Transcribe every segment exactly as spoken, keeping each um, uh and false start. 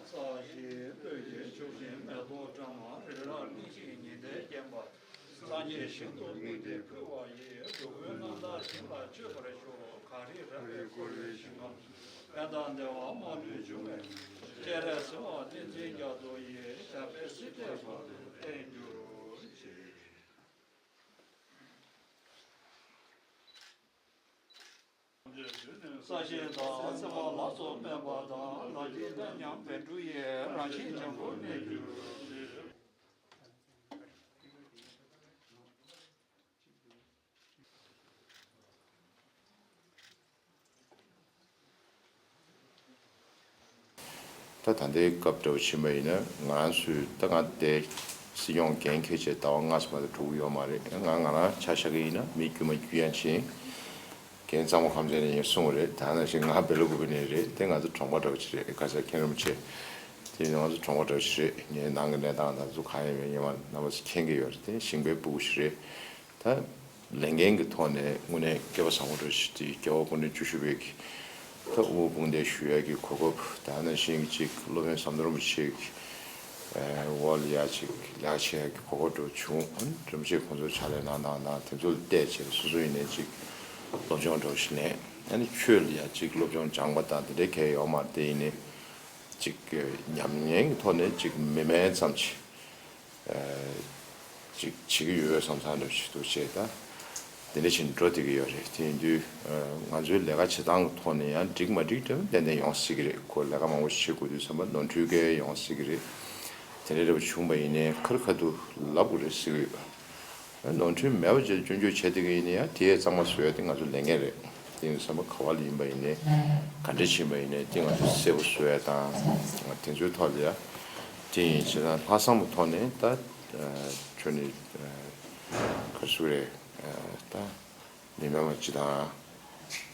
ས་གཞི་སྤོས་ཀྱི་ཕྱོགས་བཞིན་མེ་ཏོག་བཀྲམ། རི་རབ་གླིང་བཞི་ཉི་ཟླས་བརྒྱན་པ། སངས་རྒྱས་ཞིང་དུ་དམིགས་ཏེ་ཕུལ་བ་ཡིས། འགྲོ་ཀུན་རྣམ་དག་ཞིང་ལ་སྤྱོད་པར་ཤོག་གངས་རི་ར་བས་བསྐོར་བའི་ཞིང་ཁམས། ཕན་དང་བདེ་བ་མ་ལུས་འབྱུང་བའི། སྤྱན་རས་གཟིགས་དབང་བསྟན་འཛིན་རྒྱ་མཚོ་ཡི། ཞབས་པད་སྲིད་མཐའི་བར་དུ་བརྟན་གྱུར་ཅིག་ས་གཞི་དང་ཚེ་དཔག་ལ་སོགས་སྨན་པ་དང་། ལག་མཐིལ་དང་མཉམ་པའི་འབྲུ་ཡིས། རང་བཞིན་འཇམ་པོར་གནས་གྱུར་ཅིག་ད་ད་ལྟའི་སྐབས་འདྲ་བོ་ཕྱིན་པ་ཡིན་ན། ང་ཚོས་ད་ང་དེ་སྲིད་སྐྱོང་འགན་འཁྱེར་བྱས་ཟླ་བ་ལྔ་ཙམ་མ་གཏོགས་འགྲོ་གི་ཡོད་མ་རེད། ང་ང་རང་ཆ་བཞག་གི་ཡིན་ན་མི་དཀྱུས་མ་དཀྱུས་ཡང་ཕྱིན། རྒན་གཙང་པོ་ཁམས་ཚན་ནས་ཡང་གསུངས་པ་རེད། ད་ནང་བཞིན་ང་སྦེ་ལ་ཕུག་གི་ནས་རེད། དེ་ང་ཚོ་གྲོང་པ་འདྲ་བོ་ཅིག་རེད། ཁ་ས་མཁན་རིན་པོ་ཆེ་དེ་ང་ཚོ་གྲོང་པ་འདྲ་བོ་ཅིག་རེད། ངའི་ནང་གི་གནས་སྟངས་དང་ཚོ་གང་ཡིན་མིན་ངས་མ་རྣམ་པ་ཚོ་མཁྱེན་གྱི་ཡོད་རེད། དེ་ཞིང་པའི་སྤུ་གུ་ཞིག་རེད། ད་ལས་འགན་གྱི་ཐོག་ནས་དངོས་གནས་སྐལ་བ་བཟང་པོ་འདྲ་བོ་ཞིག་དེ་རྒྱལ་བ་སྐུ་ཕྲེང་བཅུ་བཞི་པའི་གི་ད་དབུ་དཔུང་འདེགས་ཞུ་ཡ་གི་གོ་སྐབས། ད་ནང་བཞིན་གཅིག་སློབ་དཔོན་ཟམ་གདོང་རིན་པོ་ཆེ་གི་འོག་ལ་ཡ་གཅིག་ལས་ཀ་བྱེད་ཡ་གི་གོ་སྐབས་འདྲ་བོ་བྱུང་། རིན་པོ་ཆེ་ཁོང་ཚོ་ཕྱག་ལས་གནང་སྟངས་དང་དེ་ཚོ་ལ་བལྟས་བྱས་སོ་སོ་ཡིན་ནའི་གཅིག་སློབ་སྦྱོང་འདྲ་བོ་ཞིག་ལེན། ཨ་ནི་ཆོས་ལ་ཡ་གཅིག་སློབ་སྦྱོང་སྦྱངས་པ་དང་དེ་འདྲའི་གལ་ཡོད་མ་རེད། དེ་ཡིན་ནའི་གཅིག་ཉམས་ཉེན་གྱི་ཐོག་ནས་གཅིག་མི་དམན་ཙམ་ཅིག་ཅིག་བྱེད་ཀྱི་ཡོད་བསམ་བསམ་འདྲ་ཞིག་འདུག་བྱས། ད་དེ་འདྲ་བྱས་ནས་འགྲོ་བསྡད་ཀྱི་ཡོད་རེད། དེ་ཡིན་དུས་ང་ཚོའི་ལས་ཀ་བྱེད་སྟངས་ཀྱི་ཐོག་ནས་ཡང་འགྲིག་མ་འགྲིག་དེ་ཏན་ཏན་ཡོང་སྲིད་ཀྱི་རེད། ཁོ་ལས་ཀ་མང་པོ་ཞིག་བྱེད་དགོས་དུས་ཙམ་པ་ནོར་འཁྲུལ་གང་ཡོང་སྲིད་ཀྱི་རེད། དེ་འདྲ་འདྲ་བོ་བྱུང་པ་ཡིན་ནའི་ཁ་རི་ཁ་ཐུག་ལབ་དགོས་རེད་ཟེར་གྱི་ཡོད། ནོར་འཁྲུལ་མེད་པ་བྱས་སྐྱོན་བརྗོད་བྱས་བསྡད་ཀྱི་ཡིན་ན་ཡང་དེ་གཙང་མ་བཟོ་ཡ་དེ་ང་ཚོ་ལས་འགན་རེད། དེ་ཡིན་དུས་ཙམ་པ་ག་བ་ལ་ཡིན་པ་ཡིན་ནའི་ག་འདྲ་ཕྱིན་པ་ཡིན་ནའི་དེ་ང་ཚོ་གསལ་པོ་བཟོ་ཡ་དང་དེ་ཚོའི་ཐོག་ལ་ཡ། དེ་ཡིན་བྱས་ན་ལྷག་བསམ་གྱི་ཐོག་ནས་ད་ཁྱོད་ནི་ག་རེ་ཟེར་དགོས་རེད། ད་མི་མེད་པ་ཅིག་དང་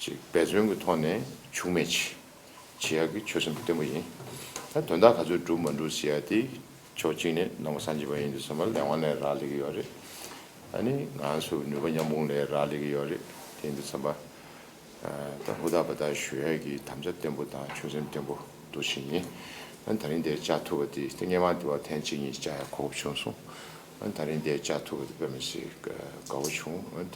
ཅིག་འབད་བརྩོན་གྱི་ཐོག་ནས་བྱུང་མེད་ཅིག་བྱེད་ཡག་གི་ཆོད་སེམས་བརྟན་པོ་ཡིན། ད་དོན་དག་ག་ཚོད་འགྲུབ་མ་འགྲུབ་ཟེར་ཡ་དེ་ཕྱོགས་གཅིག་ནས་ནང་པ་སངས་རྒྱས་པ་ཡིན་དུས་ཙམ་པ་ལས་དབང་ལས་རག་ལས་ཀྱི་ཡོད་རེད། ཨ་ནི་ང་ཚོ་ནུས་པ་མཉམ་སྤུངས་ལས་རག་ལས་ཀྱི་ཡོད་རེད། དེ་ཡིན་དུས་ཙམ་པ་ད་ཧུར་ཐག་འབད་ཐག་ཞུ་ཡ་གི་དམ་བཅའ་བརྟན་པོ་དང་ཆོད་སེམས་བརྟན་པོ་འདུག་བཞིན་ཡིན། ཨ་ནི་ད་རིང་འདིར་བཅར་ཐུབ་པ་དེ་དེ་སྔོན་མ་དེ་བ་ཐེངས་གཅིག་གཉིས་བཅར་ཡ་གོ་སྐབས་བྱུང་སོང་། ཨ་ནི་ད་རིང་འདིར་བཅར་ཐུབ་པ་དེ་དཔེ་མི་སྲིད་དགའ་བོ་བྱུང་། ཨ་ནི།